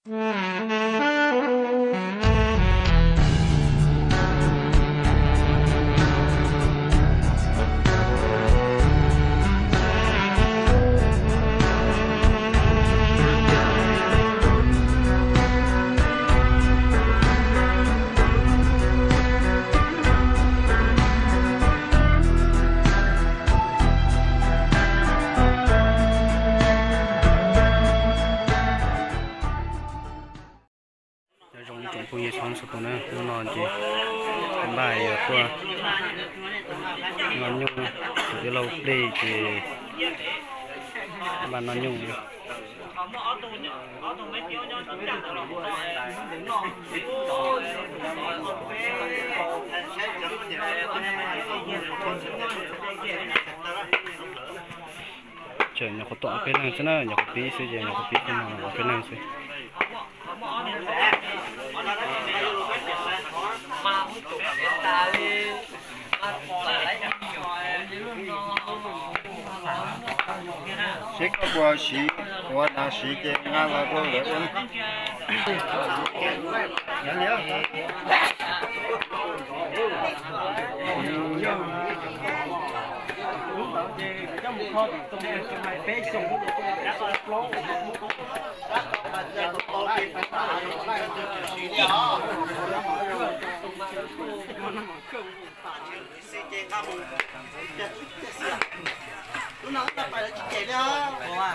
Nyob zoo ib tsoom phooj ywg txhua tus na, hnub no ces npaj yuav tuaj noj nyuj, thaum tij laug plig ces npaj noj nyuj. Tseem nyuam qhuav tuaj ob peb leeg xwb na, nyuam qhuav pib xwb ces nyuam qhuav pib xwb no ob peb leeg xwb. Seb koj puas siv, puas tas siv ces nqa los rau lawv ua.